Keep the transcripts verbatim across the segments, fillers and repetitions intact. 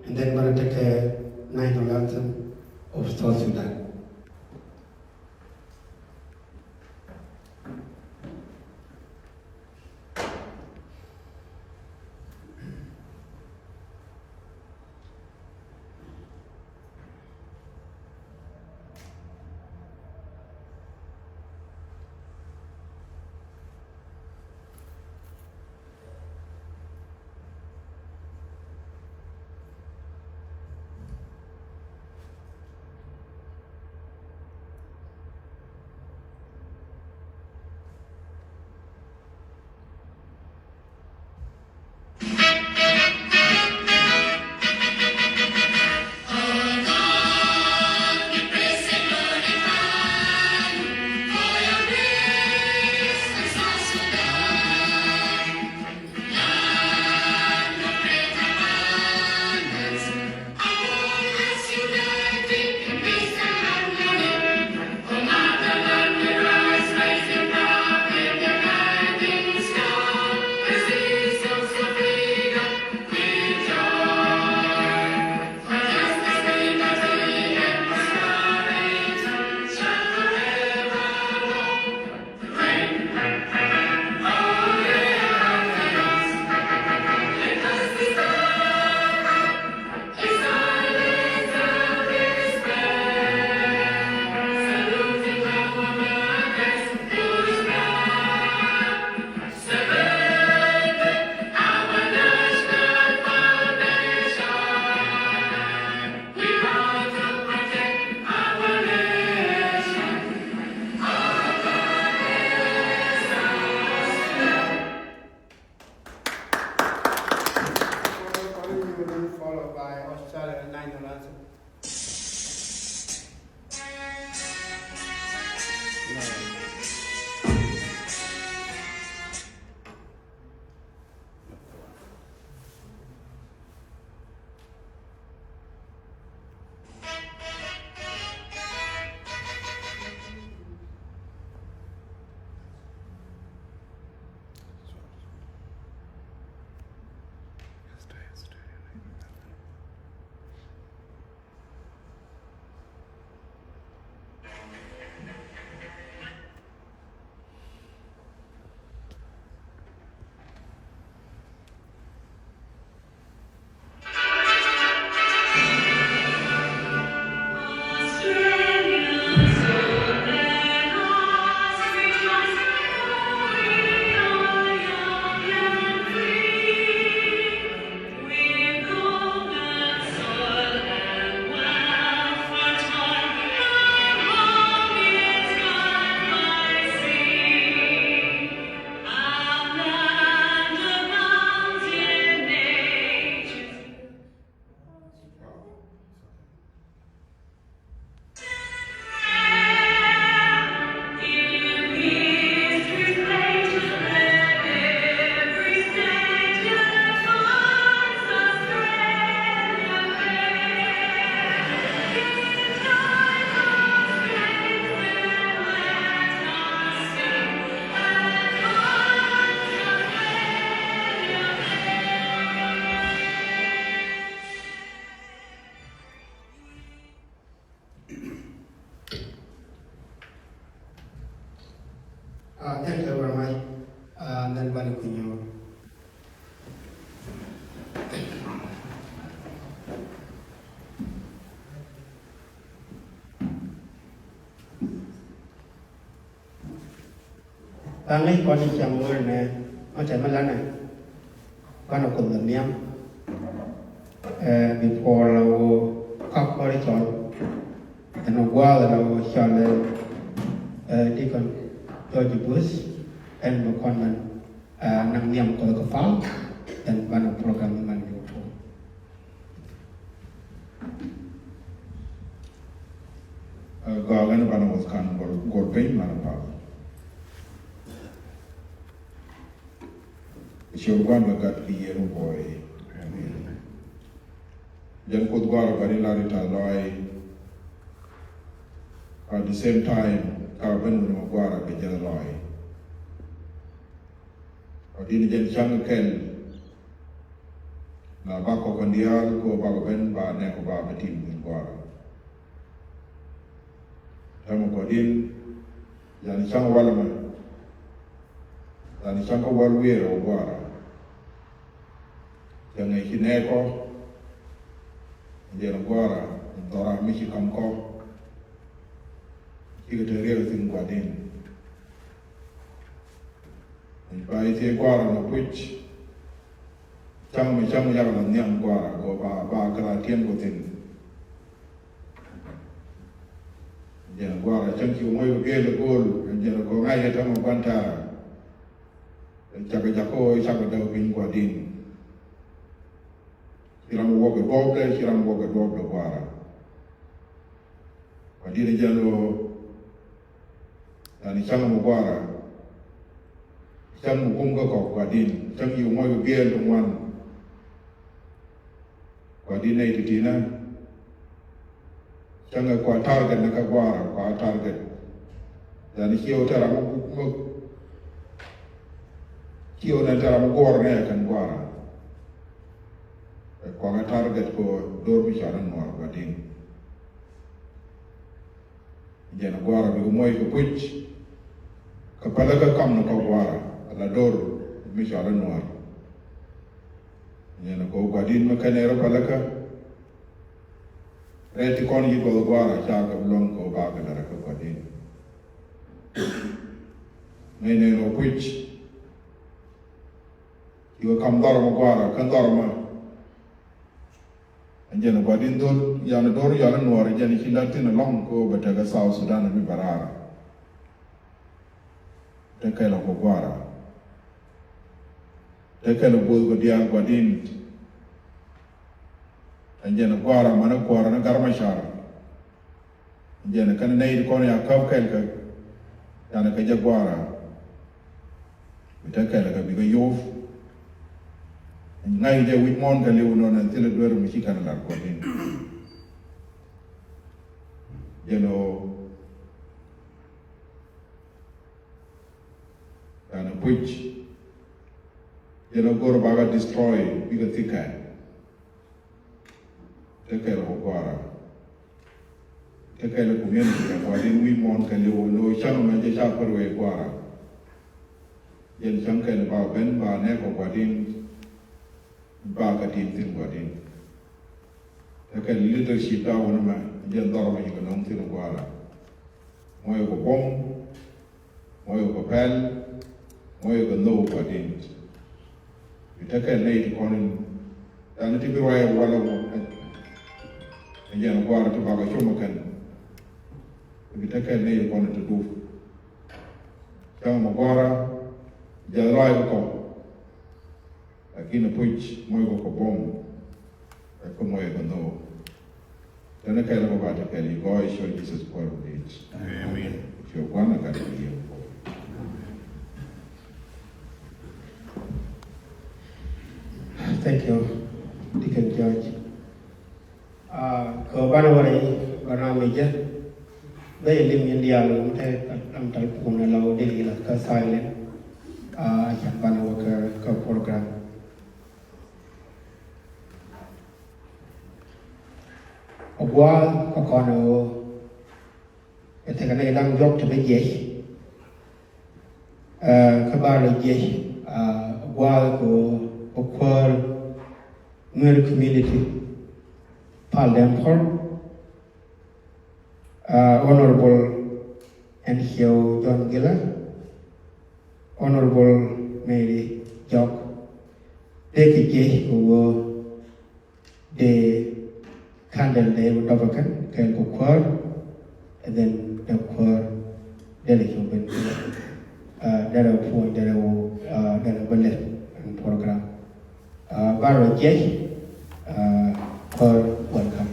And then banɛ tekɛ national anthem of South Sudan. Followed by Australia national anthem. Uh, thank you very much. Uh, and then Bani Kunyo. Ba ŋäc kɔn i̱ cäŋ wä nɛ mɔ tɛmɛ lanɛ banɛ Kuoth lɛ nhiam. Ɛ, before la wä kɔk bä rɛ cɔl ɛn wä gua̱a̱th la wä cɔl ɛ, ɛ, Deacon George Bush ɛn bɛ kɔn mɛn, ɛ, naŋ nhiam Kuoth kɛ pal ɛn banɛ program mɛn bɛ wä tuɔɔk. Ɛ, gɔaa ɣän banɛ Kuoth kan gɔl, gɔl piny banɛ pal. Ciöt Gua̱n kɛ Gat kɛ Yiëë Ruɔ̱ɔ̱i. Amen. Jɛn Kuoth gɔaa ɣän bani lar i̱ ta̱a̱ lɔaac. At the same time, ka ben wun mɛ gɔaa ɣän kɛ jɛn lɔaac. Ɔ di̱n jɛn cäŋ kɛl. Na bakɔ kɔn diaal kɔ bakɔ ben ba nɛk kɔ ba bɛ tim thin guara. Tɛmɛ kɔ din yani caŋ wal mɛ. Yani caŋ kɔ wal wiɛrɛ wä guara. Cɛ ŋɛ ci nɛk kɔ. Jɛn guara in thɔra mi ci kam kɔ. Ci kɛ te riɛk thin guadin. Ba i̱ thiec gua̱a̱r ɛn ɛ puc. Cäŋ mi cäŋ yak la nhiam gua̱a̱r a gɔɔ ba ba kɛ la tiɛm kɔ thi̱n. Jɛn gua̱a̱r a cäŋ ci wä moc kɛ gëël ɛ go̱o̱l ɛn jɛn ɛ gɔɔ ŋa̱c ɛ tämɛ gua̱n tɛ̈rɛ. Cakɛ jakä ɣöö cakɛ däk piny gua̱di̱n. Ci ram wä kɛ duɔ̱ɔ̱pdɛ ci ram wä kɛ duɔ̱ɔ̱pdɛ gua̱a̱r a. Gua̱di̱n jɛn ɣöö yani cäŋ mi gua̱a̱ra. Cäŋ mi kum kä kɔk gua̱di̱n cäŋ yi ŋuɔ̱c kɛ biɛɛl ti ŋuan. Gua̱di̱n nɛy ti̱ti̱nä cäŋ ɛ kua target ni kä gua̱a̱ra kua target. Yani ciɛ wä tɛra mi kum ciɛ wä nɛ tɛra mi guɔ̱ɔ̱r nɛ kɛn gua̱a̱ra. Ɛ kua kɛ target kɛ wä do̱r mi cɔal in ŋuɔ̱ɔ̱r gua̱di̱n. Jɛn gua̱a̱ra bikɛ muɔc kɛ puc. Kɛ päläkä kam ni kɔ gua̱a̱ra ala do̱r mi cɔal in nuɔ̱ɔ̱r. Jɛn kɔ gua̱di̱n mi kɛn ɛ rɔ päläkä. Rɛt ti kɔn yi guɔth gua̱a̱ra ca kɛ bi luäŋ kɛ wä bakɛ lɛ rɛ kɛ gua̱di̱n. Ŋäc nɛn ɔ puc. Ci kɛ kam dhɔr mɛ gua̱a̱ra kä dhɔr mɛ. Ɛn jɛn gua̱di̱n dho̱l yan do̱r yan nuɔɔr jɛn ci lät thin ɛlɔ̱ŋ kɛ ɣöö bɛ tekɛ South Sudan mi bɛ raar. Te kɛl ɛ kɔ gua̱a̱ra. Te kɛl ɛ bo̱o̱th kɔ diaal gua̱di̱n. Ɛn jɛn gua̱a̱ra mani kuäärä ni Gat Macar. Jɛn kɛn nɛy ti kɔn ya käp kɛl kɛ. Yan kɛ jɛ gua̱a̱ra. Bi te kɛl kɛ bikɛ yo̱o̱p. Ŋa̱c jɛ wi̱c muɔ̱ɔ̱n kɛ liw nɔn ɛn thilɛ duer mi ci kɛn lar kuɔt in. Jɛn ɔ. Yan puc. Jɛn ɔ go̱r bakɛ destroy bikɛ thikɛ. Te kɛl kɛ gua̱a̱ra. Te kɛl kɛ community kɛ gua̱a̱ra in wi̱i̱ muɔ̱ɔ̱n kɛ liw lo̱o̱ cäŋ mɛ jɛ ca pär wee gua̱a̱ra. Jɛn cäŋ kɛl ba ben ba nɛk kɛ gua̱a̱ra in ba kɛ tin thi̱n gua̱a̱ra in. Te kɛl leadership da wun mɛ jɛn dhɔr mɛ jikɛ no̱o̱ŋ thi̱n gua̱a̱ra. Mɔyɛ kɛ buɔ̱m. Mɔyɛ kɛ pɛl, mɔyɛ kɛ nhök gua̱di̱n. Bi tekɛ nɛy ti kɔn in, yani ti bi ruac walɛ wä. Ɛ jɛn gua̱a̱r ti bakɛ com kɛn. Bi tekɛ nɛy ti kɔn in ti dup. Cäŋ mɛ gua̱a̱ra, jɛ ruac kɛ kɔ. Lakin puc mɔc kɔ kɔ buɔ̱m. Ɛ kɔ mɔc kɔ nhök. Tɛnɛ kɛl kɔ ba ti kɛl i̱ gɔɔy cɔl Jesus Christ wä dit. Amen. Cɛ gua̱n a gat kɔ yɛ kɔ. Thank you, Deacon George. Ah, kɛ banɛ wä rɛy banɛ mi jɛ. Bɛ yɛ lim yɛn diaal wä mi te lam tal pun la wä deli la kä silent. Ah, can banɛ wä kä, kä program. A gua̱a̱th kä kɔn ɛ ɣöö ɛ tekɛ nɛy da̱ŋ diɔ̱k ti bä jiɛc. Ɛ kä bar lɔ jiɛc, a gua̱a̱th kɛ ɣöö bä kuäär Nuer community pal dɛm pɔr. Ɛ Honorable Ɛn Ciɛw John Gila, Honorable Mary Jɔk, dee kɛ jiɛc kɛ ɣöö dee candle dee bi dɔp ɛ kɛn kɛɛl kɛ kuäär, and then dee kuäär dee lɛ cop ben, ah, dee lɛ puɔ̱ny dee lɛ wä, ah, dee lɛ bä lɛth ɛn program. Ah, bar lɔ jiɛc, ah, kuäär welcome.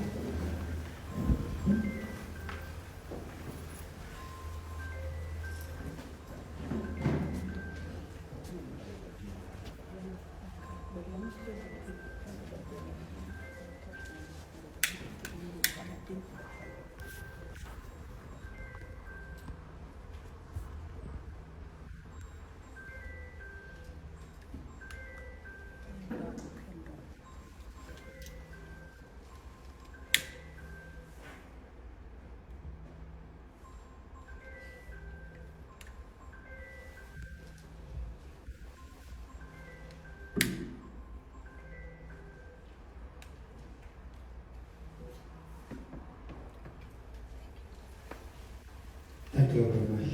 Thank you very much.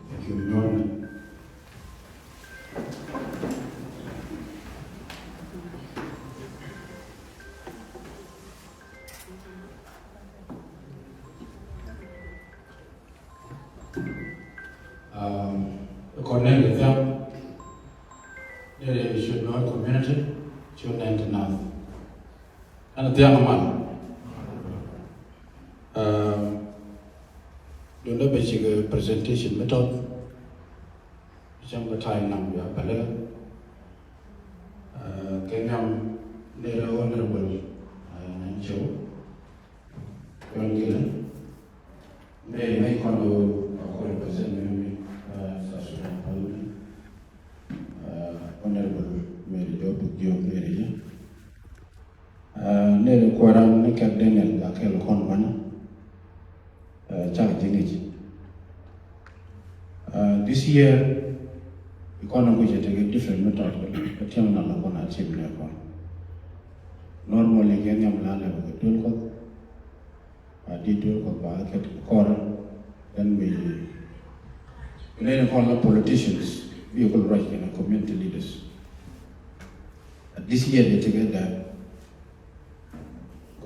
Thank you, Lord. Um, kɔn nɛn kɛ thiaŋ, nɛn kɛ Cuɔt Nuäär community, cu nɛn ti nath. Ɛn thiaŋ amal. Um, duundɛ bɛ cikɛ presentation mi tɔt. Cäŋ bɛ ta̱a̱ naŋ bia bälä. Uh, kɛ nhiam nɛn kɛ honorable, uh, Nyancɛw. Kɔn gilɛ. Mɛ mɛ kɔn do a kɔn pɛsɛn mɛ mɛ, uh, South Sudan Parliament. Uh, Honorable Mary Job Diop Mary. Uh, nɛy kuaran ni kɛk Daniel Akɛl kɔn wan. Uh, cak jiŋ i̱. Uh, this year, ikɔn a kucɛ tekɛ different method kɛ tiɛm na la kɔn a tim nɛ kɔn. Normally kɛ nhiam la lɛ kɛ duel kɔth. A di duel kɔ ba kɛ kɔr. Then we, we nɛn kɔn la politicians, bi kɔn ruac kɛn community leaders. This year they together.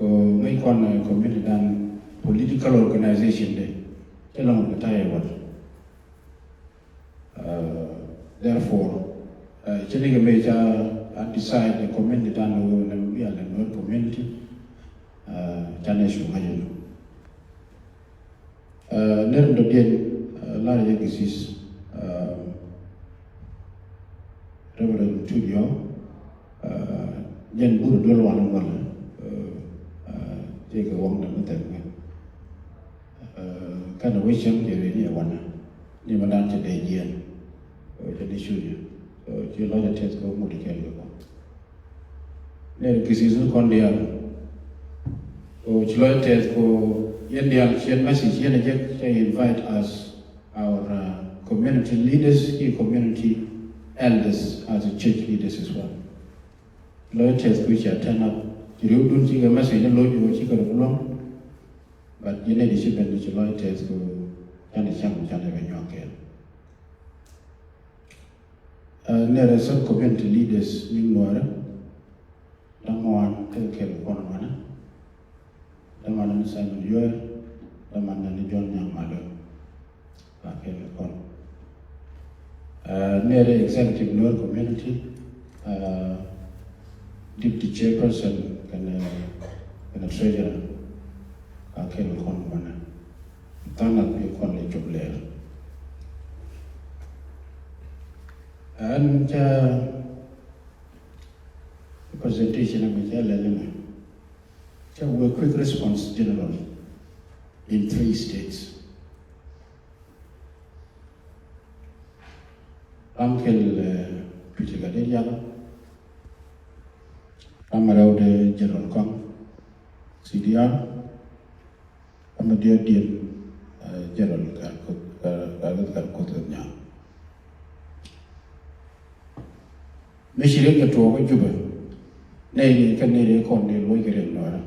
Kɔ ŋäc kɔn, uh, community dan political organization de. Cɛ lɔŋ kɛ tayɛ wal. Uh, therefore, uh, cɛ ni kɛ mëë ca a decide the community dan wä nɛ bi a lɛ Nuer community, uh, ca nɛ cu ŋa̱c inɔ. Uh, nɛr dɔ̱diɛn, uh, lar yɛ kisis, uh, Reverend Tudio, uh, jɛn bur duel wan wal, uh, uh, tëëkɛ waŋ dɛ mi thɛm kɛ. Uh, kɛn wec cäŋ jɛ rɛy ni ɛ wanɛ. Ni ma dan cɛ dee jiɛn. Uh, cɛ ni cuc. So, ci lɔcɛ tɛth kɛ ŋut ikɛl kɛ kɔ. Nɛr kisis ni kɔn diaal. Kɔ ci lɔcɛ tɛth kɔ yɛn diaal ciɛn message yɛn a jek cɛ invite us, our, uh, community leaders, ki community elders as a church leaders as well. Lɔcɛ tɛth kɔ ci a turn up. Ci riw dun ci kɛ message ni loc wä ci kɛ rɔ kulɔŋ. But yɛn a di ci ben ci lɔcɛ tɛth kɔ can a can a can a bɛ nyuak kɛɛl. Uh, nɛrɛ sub community leaders ni Nuäärä. Dämuan tekɛ kɛl kɔn wanɛ. Dämuan ni Simon Yuɛɛr. Dämuan ni John Nyaŋ Malɔn. Ba kɛl kɔn. Uh, nɛrɛ executive Nuer community. Uh, deputy chairperson kɛnɛ, kɛnɛ treasurer. Ba kɛl kɔn wanɛ. Thanɛ bi kɔn lɛ cop lɛɛr. Ɛn ca presentation ɛmɛ ca lɛl ɛmɛ. Ca wee quick response general in three states. Ram kɛl, eh, Peter Gatdet Yala. Ram rɛwdɛ General Kɔŋ, C D R. Ama diɛt diɛn, eh, General Gatkuoth, Gat-, Gatkuoth Gatkuoth Gatnyaŋ. Mi ci riɛk jɛ tuɔɔk kä Jubɛ. Nɛy ni kɛn nɛy ni kɔn ni luɔc kɛ riɛk Nuäärä.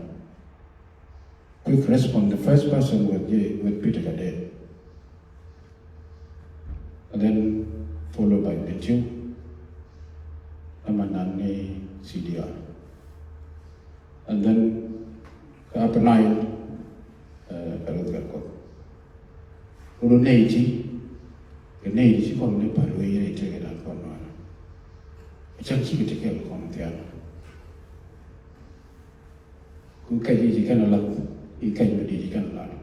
Quick response, the first person was J-, was Peter Gatdet. And then followed by Bentiu. Ama nan ni C D R. And then kä Upper Nile, eh, Gatkuoth Gatkuoth. Ru nɛy ti, kɛ nɛy ti ci kɔn ni pal wee yɛn itek idan kɔn nɔnɔ. Cam ci kɛ ti kɛl kɔn thian. Ku kɛc i̱ ci kɛn a lath, i̱ kɛc mi di ci kɛn a lath.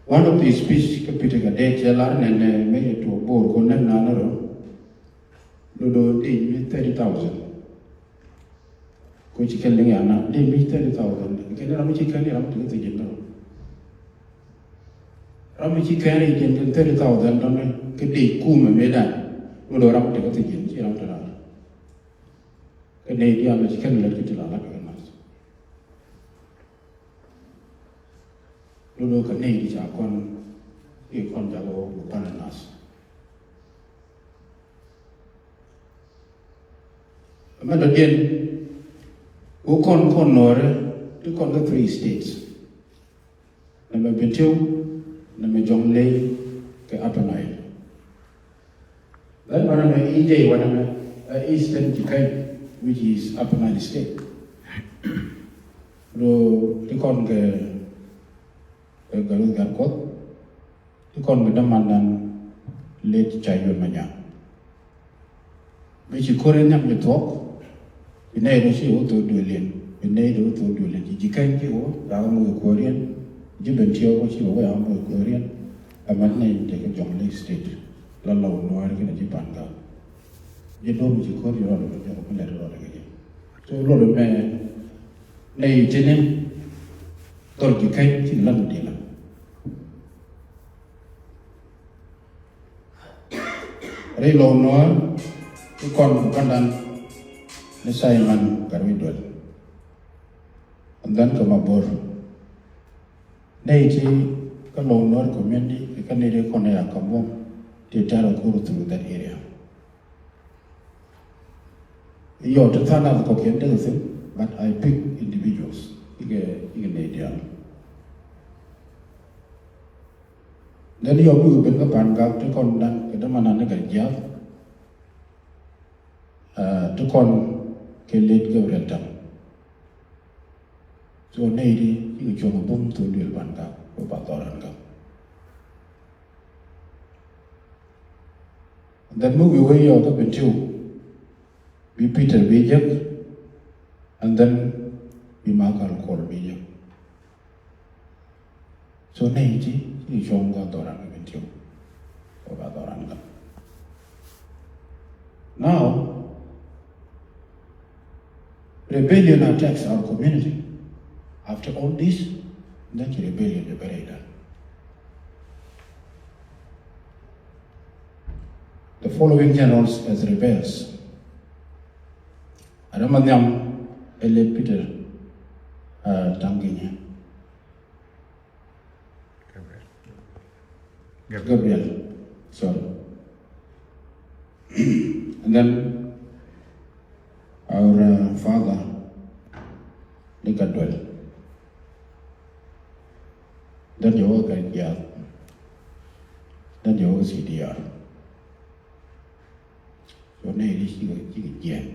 One of the speech kä Peter Gatdet cɛ lar nɛn nɛ mi yɛ tuɔk Bor ko nɛn nan rɔ. Dodo di mi thirty thousand. Ko ci kɛn liŋ ya na di mi thirty thousand. Kɛn ram mi ci kɛn ram mi ti kɛ thi̱n ji̱n dɔ. Ram mi ci kɛn ri ji̱n kɛn thirty thousand dɔ mi kɛ di kumɛ mi dan. Dodo ram mi ti kɛ thi̱n ji̱n ci ram ti ran. Kɛ nɛy diaal ci kɛn lät kɛ ti la lat kɛ nath. Dodo kɛ nɛy di ca kɔn I̱ kɔn jakä wä ku pan nas. Mɛ dɔ̱diɛn ku kɔn kɔn nɔɔrɛ ti kɔn kä three states. Nɛmɛ Bentiu, nɛmɛ Jonglei kɛ Upper Nile. Then wanɛmɛ E J, wanɛmɛ, uh, Eastern Jikäny, which is Upper Nile State. Lo ti kɔn kɛ, kɛ Gatlueth Gatkuoth. Ti kɔn kɛ dämandan late Cayuɔt Manyaŋ. Mëë ci ko̱r in nhiam jɛ thuɔ̱k, bi nɛy dee ci wä thok duëëliɛn, bi nɛy dee wä thok duëëliɛn. Ci Jikäny ci wä, yaa wä moc kuääriɛn, ji̱ Bentiu wä ci wä, wä yaa wä moc kuääriɛn. Ɛmɛ nɛy tekɛ Jonglei State, la Lou Nuäär kɛnɛ ji̱ Pangak. Ji̱ do̱r mi ci ko̱r ji̱ rɔɔdɛ kɛ jɛ, kɛ mi lɛt rɔɔdɛ kɛ jɛ. So luɔt ɛmɛ nɛy tini dhɔr Jikäny ci lan di la. Rɛy Lou Nuäär ti kɔn kɛ pandan ni Simon Gatwec Duel. And then kɛ Mabor. Nɛy ti kä Lou Nuäär community, kä nɛy ti kɔn ya Kamuɔŋ ti tɛr a kur through that area. Yɔ, ti tha̱a̱ŋ nath kɔ̱kiɛn tekɛ thi̱n, but I pick individuals. Ikɛ, ikɛ nɛy diaal. Then yɔ, bikɛ ben kä Pangak ti kɔn dan kɛ dämandan ni Gatjiath. Ah, ti kɔn kɛ late Gabriel Tam. So nɛy ti cikɛ cuɔ̱ŋ a bum thok duël Pangak kɛ ba dhɔran gak. And then mi wi̱i̱ wee yɔɔk kä Bentiu, bi Peter bi jek, and then bi Michael Kuol bi jek. So nɛy ti, ti cuɔ̱ŋ kä dhɔran kä Bentiu. Kɛ ba dhɔran kä. Now, rebellion attacks our community. After all this, then ci rebellion jɛ bɛ rɛy dan. The following generals as rebels. Ɛ däman nhiam ɛ late Peter, uh, Tam Ginyɛ. Gabriel, sorry. And then our, uh, father, ni Gatduel. Then yɛ wä Gatjiath. Then yɛ wä C D R. So nɛy ti cikɛ, cikɛ jiɛn.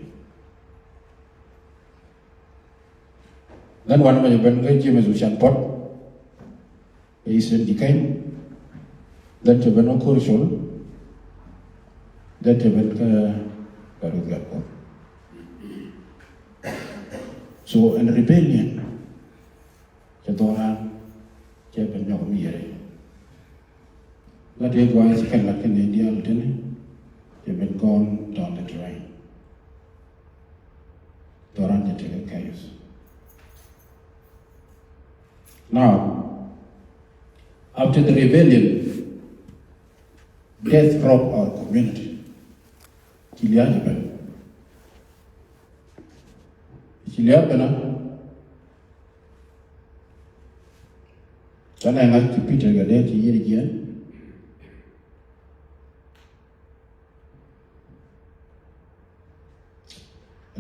Then wanɛmɛ jɛ ben kä James Ochan Puɔt, ɛ Eastern Jikäny. Then cɛ ben kä Kur Col. Then cɛ ben kä Gatlueth Gatkuoth. So ɛn rebellion cɛ dhɔran, cɛ ben nyɔk mi yɛrɛ. Lat yɛ guay ci kɛn lat kɛn diaal tini, cɛ ben gone down the drain. Dhɔran cɛ tekɛ chaos. Now, after the rebellion, death robbed our community. Ci lia̱a̱ ci ben. Ci lia̱a̱ ben a. Canɛ ŋa̱c ci Peter Gatdɛt ci yiëër jiɛn.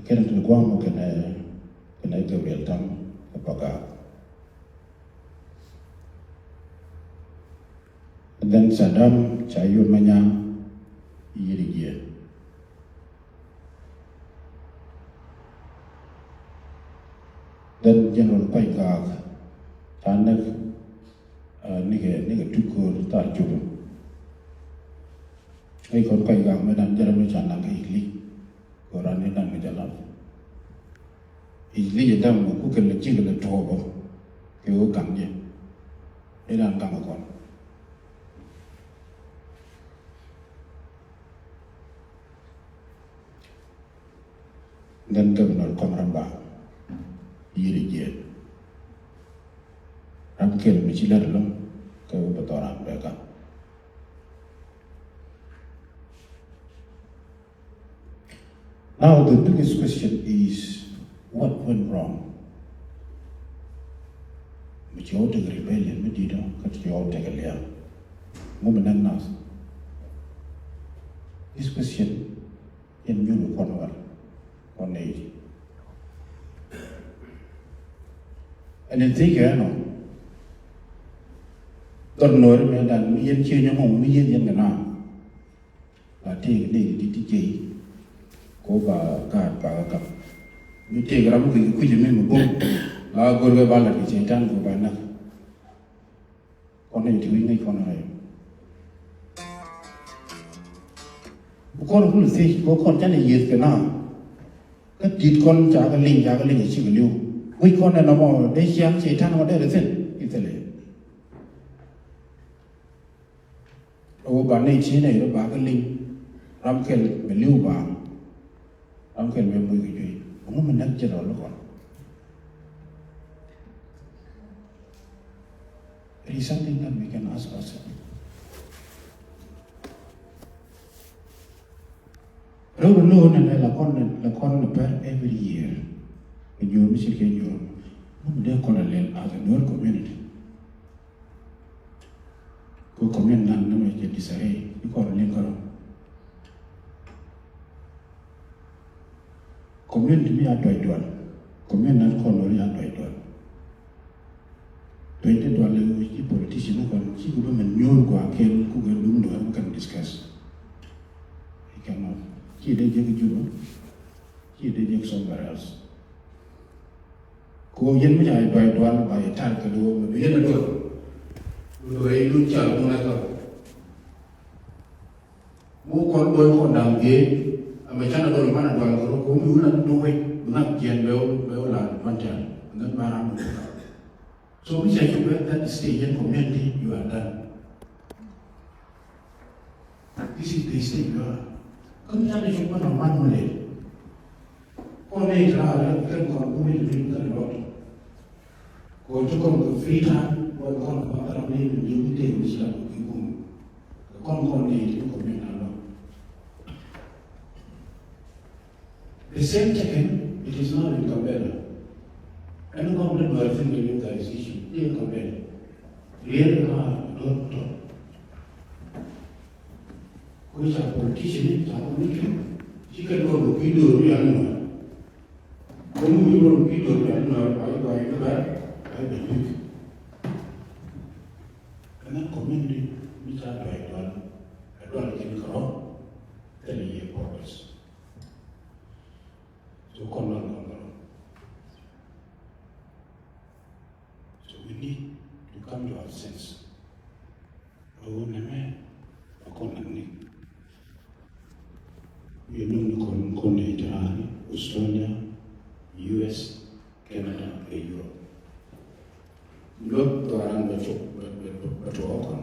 Kɛn ti gua̱a̱m kɛnɛ, kɛnɛ Gabriel Tam kɛ Pagak. And then Saddam ca yot ma nyaŋ yiëër jiɛn. Then General Pagak ca näk, uh, nikɛ, nikɛ tukur thar cup. Ɛ kɔn Pagak mɛ dan jɛrɛ mɛ ca naŋ kɛ Igli. Kɛ ran ni dan kɛ jɛ lap. Igli jɛ dan mɛ ku kɛ lɛ jik lɛ tuɔbɔ kɛ wä gaŋ jɛ. Ni dan gaŋ kɔn. Then Governor Kɔm Ramba yiëër jiɛn. Ram kɛl mi ci lät ɛlɔ̱ŋ kɛ wä bɛ dhɔran bɛ gaŋ. Now the biggest question is, what went wrong? Mi ci ɣɔw tekɛ rebellion mi di̱t ɔ kä ci ɣɔw tekɛ lia̱a̱. Ŋu mi näk nath? This question yɛn nyuur kɔn wal kɔn nɛy. Ɛn in thiec kɛ ɛnɔ dhɔr Nuɔri mɛ dan mi yɛn cie nyɔŋ ŋu mi yɛn yɛn kɛ na. La tëëk nɛy ti ti jiɛc ko ba gaat ba kɛ kap. Mi tëëk ram mi kui̱c kui̱c mi mi bum la go̱r kɛ ba lat kɛ Cɛytan ko ba näk. Kɔn nɛy ti wi̱c ŋäc kɔn rɛy. Bi kɔn kul thiec kɔ kɔn canɛ yieth kɛ na. Kä tit kɔn ca kɛ liŋ ca kɛ liŋ a cikɛ li̱w. Wi̱c kɔn nɛ nɔmɔ dee ciaŋ Cɛytan mɔ dee rɛ thi̱n i̱ thilɛ. Ɛ wä ba nɛy ti nɛy rɔ ba kɛ liŋ. Ram kɛl bɛ li̱w ba. Ram kɛl bɛ moc kɛ juey. Ɛŋu mi näk jɛ rɔ lɔ kɔn? It is something that we can ask ourselves. Rɛw rɛ lo̱o̱ nɛ nɛ la kɔn nɛ la kɔn nɛ pɛr every year. Kɛ nyuur mi ce̱tkɛ nyuur. Mun dee kɔn a lɛl as a Nuer community. Kɛ community nan nɛ mɛ jɛ disarray ni kɔn liŋ kɔn. Community mi a duac dual. Community nan kɔn lori a duac dual. Duac ti dual lɛ wi̱c ci politician ni kɔn ci kɛ bä mɛ nyuur gua kɛn ku gɛ dum dual mi kan discuss. He cannot. Ci dee jek Juba. Ci dee jek somewhere else. Ko yɛn mi ca duac dual ba yɛ tar kɛ dual mi bi yɛn a dual. Dual yɛ dun cal mun a kɔn. Mu kɔn dual kɔn da̱ŋ gee a mɛ can a dual man a dual kɛ rɔ ko mi wun a dual wec bi ŋa̱k jiɛn bɛ wä bɛ wä la man tɛl. And then ba ram mi dual. So mi ca cuk bɛ that stage yɛn community you are done. This is the state you are. Kä mi canɛ cop kä nɔmɔ man mɔ lɛ. Kɔn nɛ itra rɛ kɛn kɔn kumɛ ti rin kɛn lɔt. Kɔn ti kɔn kɛ free time kɔn kɔn kɔn kɔn kɔn ni ni ni te mi ci la kɔn ki kum. Kɔn kɔn ni ti kɔn ni na lɔ. The same chicken, it is not in Gambela. Ɛn kɔn ni bɛ fin ni ni ka issue ni in Gambela. Riel ka dot dot. Kui̱ ca politician ni ca kɔn ni kɛ ci kɛ dɔr kɛ kui̱ dɔr ni ani nɔ. Kɔn ni kui̱ dɔr kui̱ dɔr ni ani nɔ ba yi ba yi ni ba ba yi ba yi. Ɛn na community mi ca dɔr dɔr a dɔr kɛ ni kɛ rɔ. Thilɛ yɛ purpose. So kɔn nɔn kɔn nɔn. So we need to come to our sense. Ɣöö nɛmɛ a kɔn nɔn ni. Yɛ nɔn ni kɔn kɔn ni ta̱a̱ Australia, U S, Canada, ɛ Europe. Luɔt dhɔran bɛ cop bɛ bɛ bɛ tuɔɔk kɔn.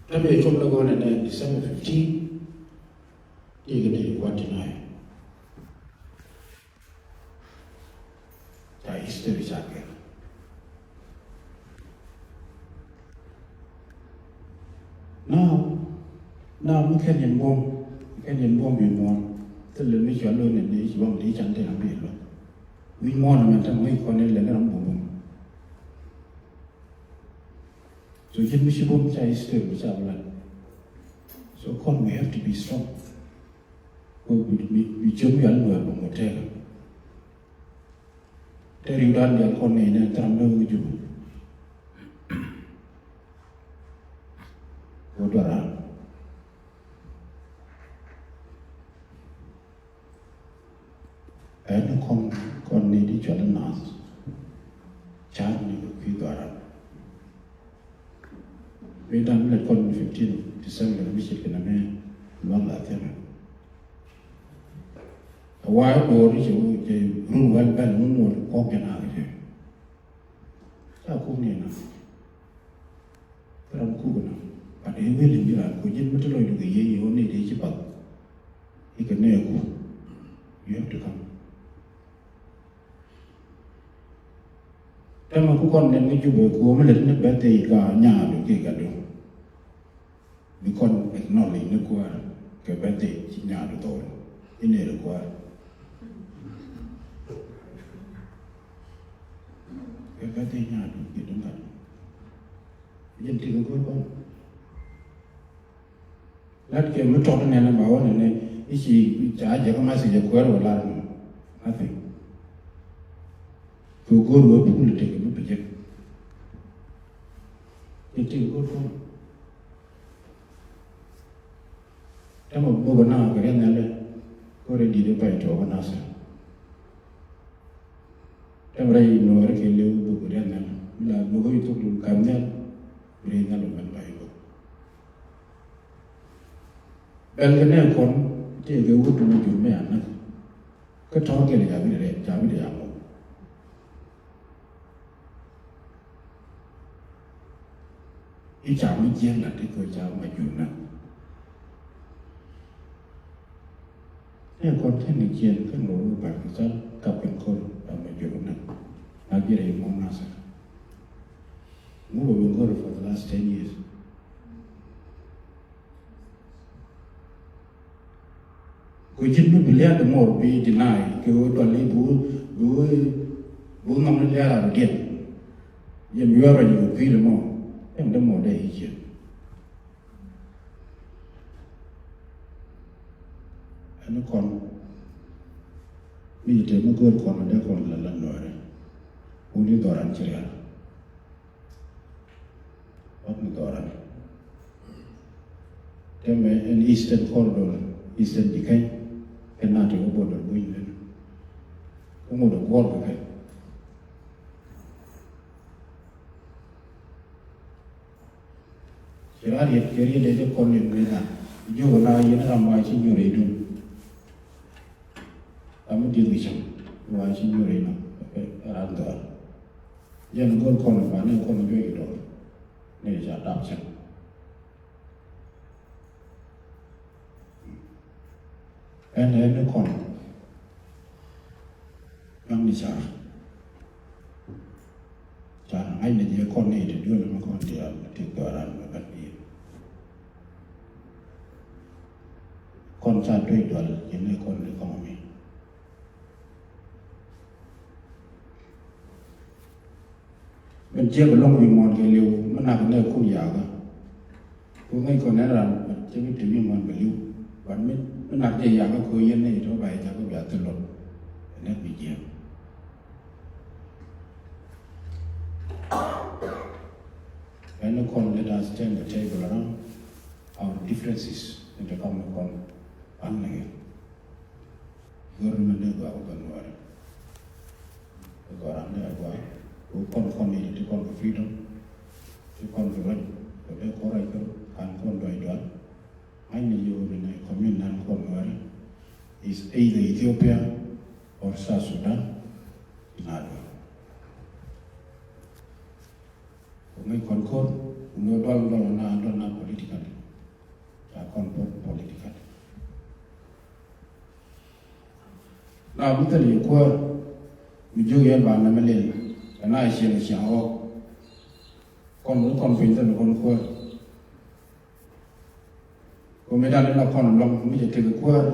Täämɛ cop lɛ gɔnɛ nɛ December fifteen. Ti kɛ ni kuat ti nai. Ca history ca kɛ. Now, now mi kɛn yɛn buɔ̱m, mi kɛn yɛn buɔ̱m yɛn muɔ̱ɔ̱n. Thilɛ mi cua lo̱n ni ni ci buɔ̱m ti can ti ram bi lo̱n. Mi muɔ̱ɔ̱n mɛn tɛm mi kɔn ni lɛ ni ram buɔ̱m buɔ̱m. So ji̱n mi ci buɔ̱m ca history mi ca bi lat. So kɔn we have to be strong. Bi, bi, bi, bi jiöm yal Nuɛr bä ŋot tɛɛkä. Te riwdan diaal kɔn ni nɛ thram ni wi̱i̱ Juba. Wä duara. Ɛn kɔn, kɔn ni di cual nath. Car ni kɛ kui̱ duara. Wi̱i̱ dan lɛ kɔn fifteen December mi ci kɛ na mɛ luaŋ la thɛmɛ. A wa̱a̱ do̱r ni cɛ wä cɛ run wɛl bɛl mun wä kɔk jɛ na kɛ cɛ. Ca kuk ni na. Ram kuk na. But he willing ni ran ko jin mi ti lɔc du kɛ yɛ yɛ wä ni dee ci pak. Ikɛ nɛ ku. You have to come. Tɛmɛ ku kɔn nɛn kä Jubɛ ku mi lät ni birthday ka nyaadu ki gadu. Bi kɔn acknowledge ni kuäär kɛ birthday ci nyaadu thɔɔr. Inɛ ri kuäär. Kɛ Gat ti nyaat ti duŋ gat. Jɛn ti kɛ go̱o̱r kɔn. Lat kɛ mi tɔt nɛn ba wä nɛn i̱ ci ca jɛ kä ma ci jɛ kuɛɛr wä lar nɔ. Nothing. Kɛ go̱o̱r wä bukul tëk mi pijek. Jɛn ti kɛ go̱o̱r kɔn. Tɛmɛ bok na kɛ riɛn nɛlɛ. Kore dit i̱ pay tɔɔk na sɛ. Tɛmɛ rɛy nuɔɔri kɛ liw bok riɛn nɛlɛ. Mi la bok i̱ thok dun kam nɛl. Bi riɛn nɛl mɛn pay bok. Bɛl kɛ nɛ kɔn tëë kɛ wut mi jur mi anäk. Kä tɔ̱r kɛl ca bi rɛt ca bi rɛt ca mɔ. I̱ ca mi jiɛn la ti kɛ ca ma jur na. Ɛ kɔn kɛn ni jiɛn kɛn wä wä bar kɛ ca kap kɛn kɔn ca ma jur na. Na bi rɛt mɔ na sa. Ŋu wä wä gɔr for the last ten years. Kɛ ji̱n mi bi lia̱a̱ dämuɔɔr bi deny kɛ ɣöö dual i̱ bi wä bi wä bi wä nhɔk ni lia̱a̱ raar diɛn. Yɛn yuɛɛr rɔ ji̱ bi kui̱ dämuɔɔr ɛn dämuɔɔr dee i̱ jiɛn. Ɛn kɔn mi ji̱ te mi go̱o̱r kɔn dee kɔn la la nuɛɛrɛ. Wun i̱ dhɔran ci rial. Wä mi dhɔran. Tɛmɛ ɛn Eastern Corridor, Eastern Jikɛny, kɛ nati wä border buny lɛn. Wä ŋut ɛ guɔr kɛ kɛ. Ci raa riet kɛ riet dee jɛ kɔn in guic na. Jiök na yɛn ram wa ci nyuur idun. Ram mi dieth kɛ cäŋ wa ci nyuur inɔ ɛ ran dhɔr. Jɛn go̱l kɔn ba ni kɔn juɔc idɔr ni ca dap cäŋ. Ɛn ɛn ni kɔn. Naŋ ni car. Car ŋa̱cnɛ jɛ kɔn ni ti duel mi kɔn ti a ti dhɔran mi gat bi. Kɔn ca duec dual jɛ ni kɔn ni kɔn mi. Min jiɛk lɔŋ wi̱i̱ muɔ̱ɔ̱n kɛ liw mi nak nɛ kun yakä. Ku ŋäc kɔn nɛn ram cä mi ti wi̱i̱ muɔ̱ɔ̱n bɛ liw. But mi mi nak jɛ yakä kɛ yɛn nɛ itɔ ba i̱ jakä bia thil lɔt. Nɛ bi jiɛk. Ɛn ni kɔn let us turn the table around our differences into common kɔn. An nɛ kɛ. Gör ni mɛ ni gɔaa kɛ nuɔri. Gɔaa ni gɔaa. Kɛ kɔn kɔn ni ti kɔn kɛ freedom. Ti kɔn kɛ ruac. Kɛ dee kɔn ruac kɛ kan kɔn dɔy dual. Ŋa̱cni yio̱w ni nɛ community nan kɔn nuɔri is either Ethiopia or South Sudan. Ina dual. Kɛ ŋäc kɔn ko̱r, kɛ ŋäc dual dual na dual na political. Ca kɔn po- political. Na bi thil yi kuäär mi jiök yɛn ba nɛmɛ lil kɛ na cieŋ cieŋ ɣɔk. Kɔn bi kɔn piny thil kɔn kuäär. Kɛ mi dan la kɔn lɔŋ mi cɛ tek kuäär.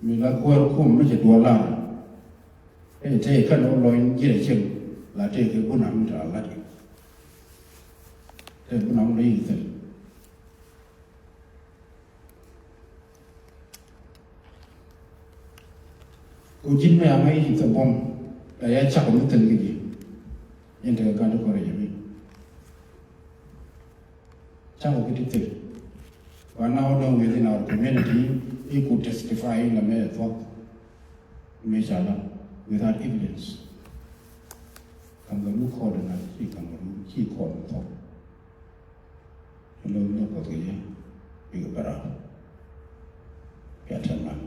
Mi la kuäär kum mi cɛ duɔl lar. Ɛ cɛ tëë kɛn wä lɔny jiɛc cieŋ la tëë kɛ bunam mi te la lat kɛ. Tëë bunam mi te yi thil. Ku ji̱n mɛ a ŋa̱c i̱ thɛ buɔ̱m la ya cak mi thil kɛ ji̱. Yɛn tekɛ gat kɔrɛ jɛ mi cak kɛ ti thil. But now down within our community, he could testify in a mere thought. Mɛ ca la without evidence. Kangaroo court na ci kangaroo ci court thought. Hello, no, ko ke ye. Big bara. Ya tɛn man.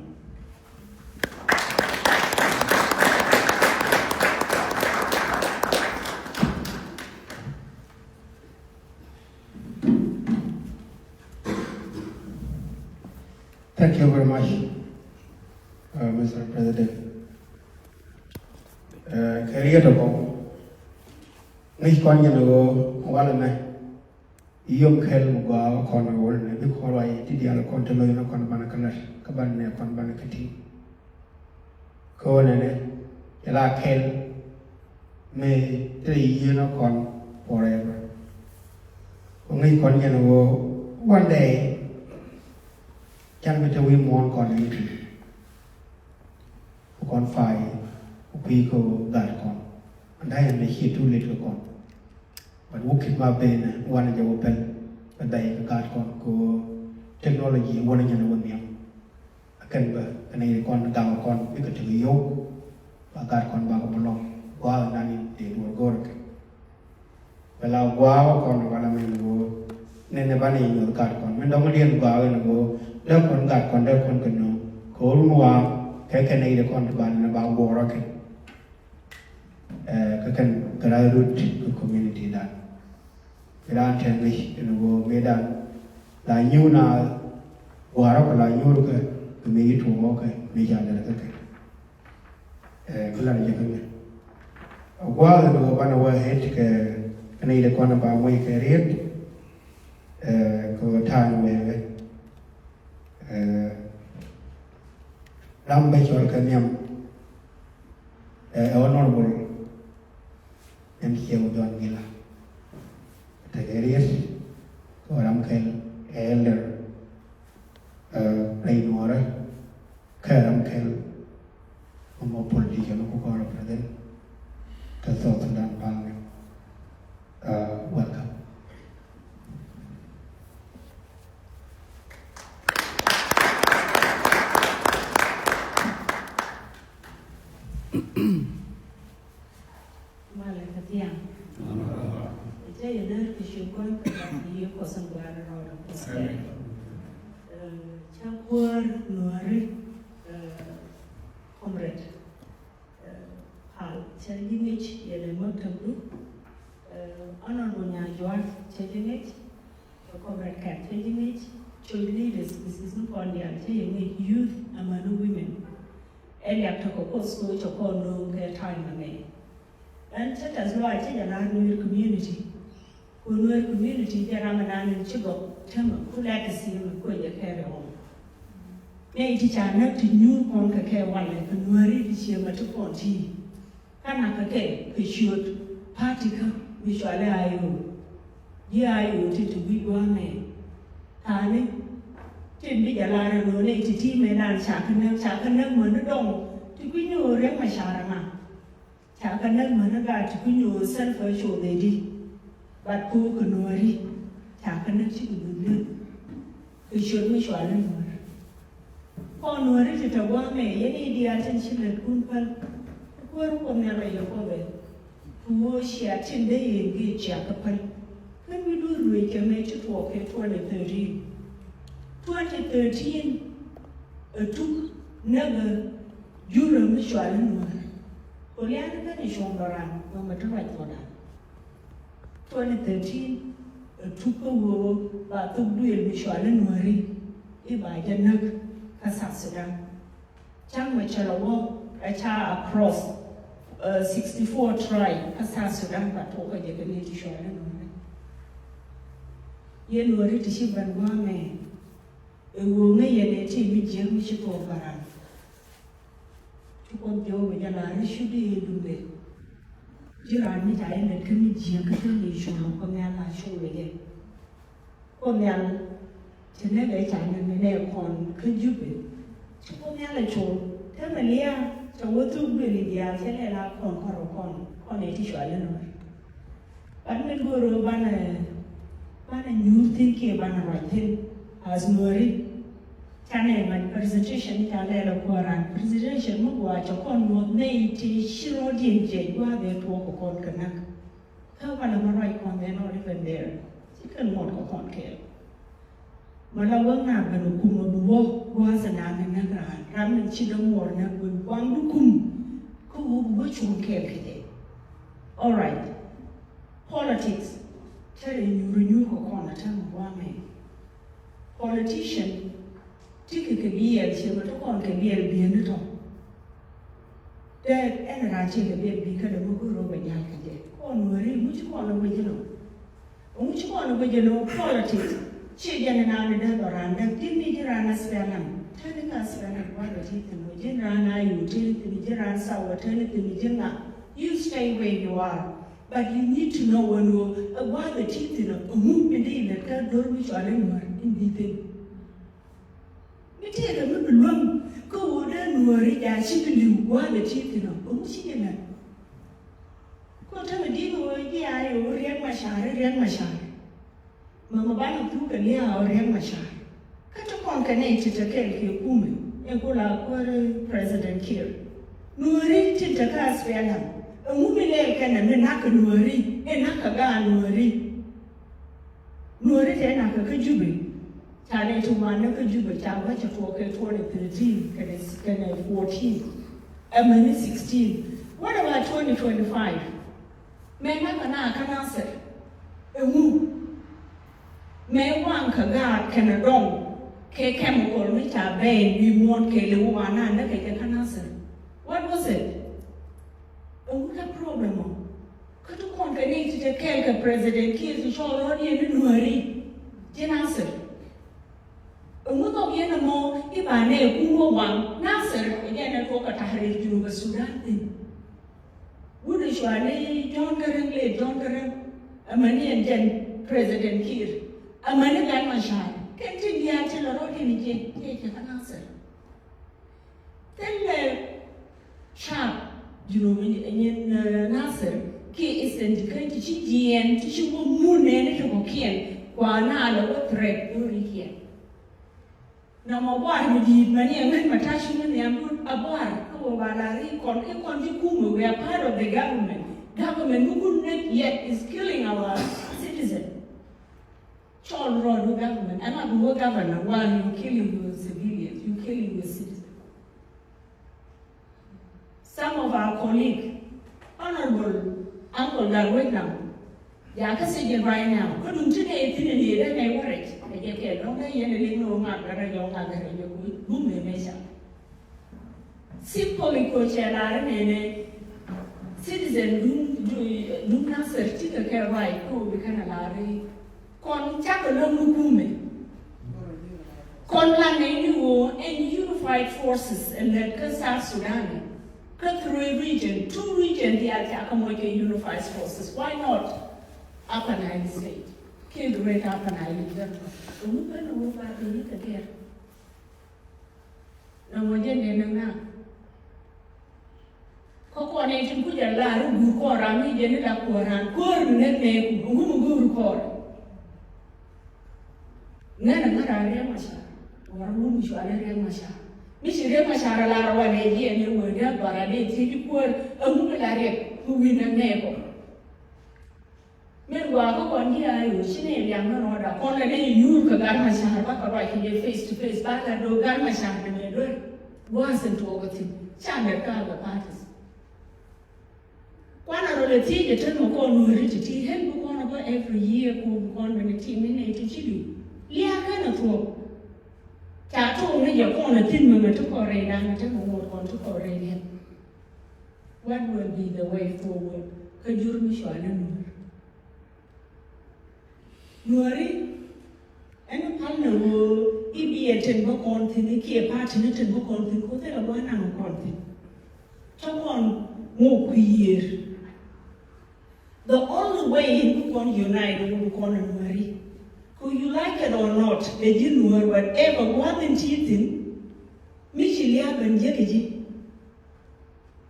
Thank you very much, uh, Mister President. Uh, kɛ riet ɔ kɔŋ ŋäc kɔn jɛn ɣöö walɛ mɛ. Yom kɛl mi gɔaa kä kɔn kɛ wä nɛ bi kɔn ruac ti diaal kɔn te loc nɛ kɔn banɛ kä lät kä banɛ nɛ kɔn banɛ kä ti. Kä wä nɛ nɛ jɛ la kɛl mëë te yieen ɔ kɔn forever. Kɛ ŋäc kɔn jɛn ɣöö one day can bi te wi̱i̱ muɔ̱ɔ̱n kɔn i̱ ti kɛ kɔn fay kɛ kui̱ kɛ gat kɔn. Andä yɛn lɛ ciɛ too late kɛ kɔn. But wä kit ma ben wanɛ jɛ wä pɛl bɛ bɛy kɛ gat kɔn kɛ technology wanɛ jɛ wä nhiam. A kɛn bä kɛn a yɛ kɔn gaŋ kɔn bikɛ tekɛ yio̱w ba gat kɔn bakɛ bä lɔŋ gua̱a̱ nan in dee duɔl go̱o̱r kɛ. Bɛ la gua̱a̱ kɔn wala mɛn go̱o̱r nɛn ɛ banɛ yɛ nyuɔth gat kɔn mɛn dɔŋ diɛn gua̱a̱ in go̱o̱r dee kɔn gat kɔn dee kɔn kɛ nööŋ kɛ wä run wa̱a̱ kɛ kɛn a yɛ kɔn ti banɛ ba guɔ̱ɔ̱r kɛ. Ɛ, kä kɛn grassroot kɛ community dan. Mëë dan tɛn ŋäc ɛn ɣöö mëë dan la nyuur na gua̱a̱rä kɔ la nyuur kɛ kɛ mëë yi tuɔɔk kɛ mëë ca lɛl kɛ kɛ. Ɛ, kä lar jɛ kä mɛ. Ɛ, gua̱a̱th ɛn ɣöö banɛ wä het kɛ kɛn i̱ dee kɔn ba muɔc kɛ riet. Ɛ, kɛ ɣöö ta̱a̱ ni wɛɛkɛ. Ɛ, ram bɛ cɔl kɛ nhiam. Ɛ, Honorable Nyankiew John Gila. Tekɛ riet kɛ ram kɛl kɛ elder, ɛ, rɛy nuɔrɛ kɛ ram kɛl kɛ mɔ politician ku kɔn represent kɛ South Sudan Parliament. Ɛ, welcome. Malɛ kä thiaŋ. Ɛ cä yɛ ner kɛ ciöt Kuɔth kɛ gat kɛ Yiëë Kuɔth in gɔaa rɔɔdɛ Kuɔth. Ɛ, cä kuäär Nuääri, ɛ, comrade, ɛ, Pal, cä ji̱ ŋi̱c yɛnɛ maktabdu. Ɛ, Honorable Nyajuath, cä ji̱ ŋi̱c. Kɛ comrade Kɛk, cä ji̱ ŋi̱c. Church leaders, this is ni kɔn diaal, cä yɛ ŋi̱c, youth, amäni women. Ɛ liak tɔk kɛ Kuoth, so cɛ kɔn nööŋ kɛ time ɛmɛ. Ɛn cä tɛth lɔaac cä jɛ la̱r Nuer community. Ku Nuer community jɛ ram ɛnan in ci gɔk täämɛ ku legacy ɛmɛ ku jɛ carry on. Nɛy ti ca näk ti nyuur kɔn kɛ kɛ walɛ kɛ Nuääri ti ciɛ mɛ ti kɔn ti. Kä nak kɛ kɛ kɛ ciöt party kä mi cɔalɛ I O. Ji̱ I O ti ti wi̱c gua̱a̱mɛ. Thaani tin bi jɛ lar ɛn ɣöö nɛy ti ti mëëdan ca kɛ näk, ca kɛ näk mäni dɔŋ ti kui̱ ni ɣöö Riek Machar ɛŋa. Ca kɛ näk mäni gaat ti kui̱ ni ɣöö Salva Kiir ɛ di. But ko̱o̱k kɛ Nuääri ca kɛ näk cikɛ dup lät. Kɛ ciöt mi cɔal i̱ Nuäär. Kɔn Nuääri ti te gua̱a̱mɛ yɛn i̱ diaal tin ci lätkun päl. Kuäär Kuɔth Nhial rɛy yɛ Kuoth ɛ. Kɛ ɣöö cia tin dee yɛn gëë cia kɛ päl. Kä mi duut ruëëc kɛ mëë ci tuɔɔk kɛ twenty thirteen. Twenty thirteen ɛ tuk näk ɛ jurä mi cɔal i̱ Nuäär. Kɛ lia̱a̱ ni kä ni cuɔ̱ŋ lɔ ran mɛmɛ ti ruac thɔɔdan. Twenty thirteen ɛ tuk kä ɣöö ba thok duëël mi cɔal i̱ Nuääri i̱ ba jɛ näk kä South Sudan. Cäŋ mɛ cɛ lɛ wä ɛ ca across, ɛ, sixty four tribe kä South Sudan ba tuɔɔk kä jɛ kɛ ni ti cɔal i̱ Nuääri. Yɛn Nuääri ti ci ben gua̱a̱mɛ ɛ ɣöö ŋäc yɛn ɛ ti mi jiäk mi ci tuɔɔk bäran. Ci Kuoth Jehova jɛ la ri cu di i̱ duŋdɛ. Ji̱ raan mi ca yɛ lät kä mi jiääk kä te mi cuɔ̱ŋ Kuoth Nhial la cu wecɛ. Kuoth Nhial ti nɛ bɛ ca nɛ mi nɛ kɔn kä Jubɛ. Ci Kuoth Nhial ɛ cuɔ̱ŋ te mi lia̱a̱ ca wä thuk duëli diaal cɛ lɛ la kɔn kɔn rɔ kɔn kɔn ɛ ti cual inɔ. Ban mi go̱o̱r ɣöö banɛ, banɛ nyuur thi̱n kiɛ banɛ ruac thi̱n as Nuääri. Canɛ ŋa̱c presentation ni ca lɛl ɛ kuääran. Presentation mi gɔaa cɛ kɔn nyuɔth nɛy ti ci rɔ̱diɛn jiɛc gua̱a̱th ɛ tuɔɔk kɛ kɔn kɛ näk. Kä banɛ mi ruac kɔn, they're not even there. Ci kɛn ŋuɔ̱t kɛ kɔn kɛɛl. Mɛ la wä ŋa̱a̱k ben kum ɛ bi wä gua̱a̱th ɛ naan ni näk raan. Ram min ci dee ŋuɔ̱t näk wee gua̱a̱ŋdu kum. Kä wä bi wä cuɔ̱ŋ kɛɛl kɛ jɛ. All right. Politics tɛrɛ nyuur nyuur kɛ kɔn a tɛmɛ gua̱a̱mɛ. Politician ti kɛ kɛ biɛl, ciɛ mɛ ti kɔn kɛ biɛl biɛn ni tɔ. Dee ɛn raan ciɛ kɛ biɛl bi kä dee mi go̱o̱r ɣöö bɛ nyal kɛ jɛ. Kɔn Nuääri, ŋu ci kɔn ɛ guic inɔ? Ŋu ci kɔn ɛ guic inɔ? Politics ciɛ jɛn inaan ni dee dhɔ raan dee. Ji̱n ni ji̱ raan S P L M, teni kä S P L M gua̱a̱th ɛ ti thi̱n wä. Ji̱n raan I O teni thi̱n, ji̱ raan SAWA teni thi̱n, ji̱ ŋa. You stay where you are, but you need to know ɛn ɣöö ɛ gua̱a̱th ɛ ti thi̱n ɔ, ɛŋu mi dee lät kä do̱r mi cɔal i̱ Nuäär in bi thi̱n. Mi tëëkɛ mi bi luäŋ kä ɣöö dee Nuääri ja̱ ci bi li̱w gua̱a̱th ɛ ti thi̱n ɔ, ɛŋu ci jɛ lät? Kɔ tämɛ di̱t ɣöö ji̱ a yɛ ɣöö Riɛk Macar, Riɛk Macar. Mama banɛ thuk kɛ lia̱a̱ ɣöö Riɛk Macar. Kä ti kɔn kɛ nɛy ti te kɛɛl kɛ kumɛ in ku la kuäär President Kiir. Nuääri ti te kä SPLM, ɛŋu mi lɛl kɛnɛ mi na̱k kɛ Nuääri, in na̱k kɛ gaat Nuääri? Nuääri tɛ na̱k kɛ kä Jubɛ. Ca nɛy ti wanɛ kä Jubɛ ca gua̱c cɛ tuɔɔk kɛ twenty thirteen kɛnɛ, kɛnɛ fourteen. Amäni sixteen. What about twenty twenty-five? Mëë na̱k kɛ naath kä Nasir. Ɛŋu? Mëë waŋ kɛ gaat kɛnɛ dɔŋ kɛ chemical mi ca bɛn bi muɔ̱ɔ̱n kɛɛliw wanɛ na̱k kɛ jɛ kä Nasir. What was it? Ɛŋu kɛ problem ɔ? Kä ti kɔn kɛ nɛy ti te kɛɛl kɛ President Kiir ti cɔl rɔ̱diɛn ni Nuääri ji̱ Nasir. Ɛŋu dhɔk yɛn ɛmɔ i̱ ba nɛ kum wä waŋ Nasir ɛ jɛn ɛ tuɔk kɛ Tahrir Junub Sudan thi̱n. Wut ɛ cɔali John Garang, late John Garang, amäni ɛn jɛn President Kiir, amäni Riɛk Macar, kɛn tin diaal ti la rɔ̱diɛn i̱ jɛ, jɛ jɛ kä Nasir. Thilɛ cap Junub nyin, eh, Nasir kiɛ Eastern Jikany ti ci jiɛɛn ti ci wä mun nɛɛni ti kɔ̱kiɛn kua na lɛ wä threat dorikiɛn. Nɔmɔ buar mi di̱i̱t mani ɛŋän ma ta̱ cuŋä nhiamdun a buar kä wä ba la ri kɔn i̱ kɔn ji̱ kumɛ, we are part of the government. Government mi kun nek yet is killing our citizen. Cɔl rɔɔdu government, ɛn a bi wä governor while you killing your civilians, you killing your citizens. Some of our colleague, Honorable Uncle Gatwec Lam, ya kä sijin right now. Kä duŋ ti nɛ thin ni dee nɛ wä rɛc, ɛ jɛ kɛ dɔŋ dee yɛn ɛ liŋ ni wä ŋak gɛ rɛc, yɛ wä ŋak gɛ rɛc, yɛ kui̱ bum mɛ mɛ ca. Simply kɛ cɛ lar nɛnɛ citizen duŋ, duŋ, duŋ Nasir cikɛ kɛ right kɛ wä bi kɛn a lar i̱ kɔn cakɛ lo̱ŋ ni kumɛ. Kɔn la nɛy ni ɣöö ɛn unified forces ɛ lät kä South Sudan kä three region, two region diaal cakɛ moc kɛ unified forces. Why not Upper Nile State kiɛ Greater Upper Nile in general? Ɛŋu ben ɛ wä ba bi ni kɛ gɛr? Nɔmɔ jɛn dee näk na. Kä kɔn ɛ tin kucɛ lar i̱ guur kɔn ram mi jɛn i̱ la kuɔ̱ran kuäär mi ŋäth nɛɛku, ɛŋu mi go̱o̱r kɔn? Ŋän ɛ ŋa̱t a Riɛk Macar, wä ram mi cual i̱ Riɛk Macar. Mi ci Riɛk Macar a lar a wal ɛ jiɛn i̱ wä dee dhɔr a dee thiec i̱ kuäär, ɛŋu mi la Riɛk mi wi̱i̱ näk nɛɛkɔ? Min gɔaa kä kɔn ji̱ a yo̱o̱ ci nɛ liaŋ ni rɔɔda kɔn lɛ nɛ nyuur kɛ Gat Macar ba kɛ ruac kɛ jɛ face to face ba la do̱o̱k Gat Macar ni mɛ duer. Gua̱a̱th in tuɔɔk kä thi̱n ca lɛt kä other parties. Kuan a rɔ lɛ thiec jɛ ten mɛ kɔn Nuääri ti̱ti̱ ɣän bi kɔn a bä every year kɛ bi kɔn mɛ ni tim ni nɛ ti ci li̱w. Lia̱a̱ kɛn a thuɔ̱k. Ca tuɔɔk ni jɛ kɔn a thi̱n mɛ mɛ ti kɔn rɛy da̱a̱n mɛ ti mɛ ŋuɔ̱t kɔn ti kɔn rɛy liɛn. What will be the way forward kä jur mi cual i̱ Nuäär? Nuääri, ɛn pal ni ɣöö i̱ biɛ tin bä kɔn thi̱n i̱ kiɛ party ni tin bä kɔn thi̱n, ko thilɛ bä naŋ kɔn thi̱n. Tɔ kɔn ŋok kui̱ yiër. The only way in bi kɔn unite in bi kɔn a Nuääri. Ko you like it or not, bɛ ji̱ Nuäär whatever gua̱th in ti thi̱n. Mi ci lia̱a̱ ben jiäk ji̱.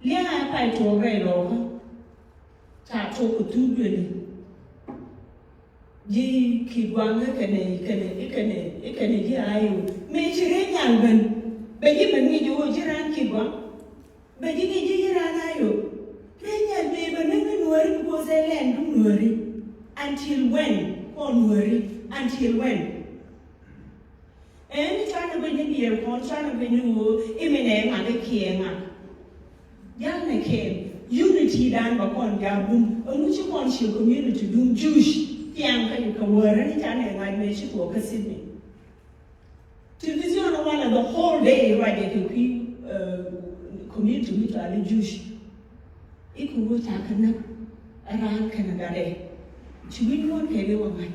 Lia̱a̱ a pay tuɔɔk rɛy lɔɔkä. Ca tuɔɔk kɛ thuk duëli. Ji̱ ki guaŋä kɛnɛ, kɛnɛ, kɛnɛ, kɛnɛ ji̱ a yo̱o̱. Mëë ci rɛy nyal ben. Bɛ ji̱ ben ŋi̱c ɣöö ji̱ raan ki guaŋ. Bɛ ji̱ ŋi̱c ji̱ ji̱ raan a yo̱o̱. Rɛy nyal bee bɛ näk ni Nuääri because ɛ lɛn duŋ Nuääri. Until when? Kɔn Nuääri. Until when? Ɛn cuanɛ guic ni diɛɛr kɔn cuanɛ guic ni ɣöö iminɛ ŋak ikiɛ ŋak. Jal nɛ kɛɛl unity dan bɛ kɔn jal bum. Ɛŋu ci kɔn ci community duŋ Jewish thiaŋ kä kɛ wäärä ni canɛ ŋa̱c mëë ci tuɔɔk kä Sydney. Television walɛ the whole day ruacɛ kɛ kui̱, uh, community mi cɔal i̱ Jewish. I̱ kɛ ɣöö ca kɛ näk raan kɛnɛ gatdɛ. Ci wi̱c muɔ̱ɔ̱n kɛɛliw ɛ ŋa̱c.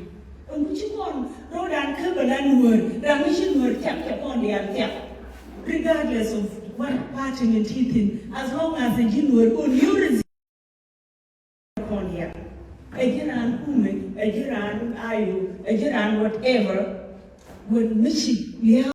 Ɛŋu ci kɔn ro̱o̱dan kä bɛ la Nuäär, ram mi ci Nuäär thiak cɛ kɔn diaal thiak. Regardless of what party min ti thi̱n, as long as ɛ ji̱ Nuäär kɔn yio̱w ɛ ji̱ raan kumɛ, ɛ ji̱ raan ayo, ɛ ji̱ raan whatever. Wën mi ci lia̱a̱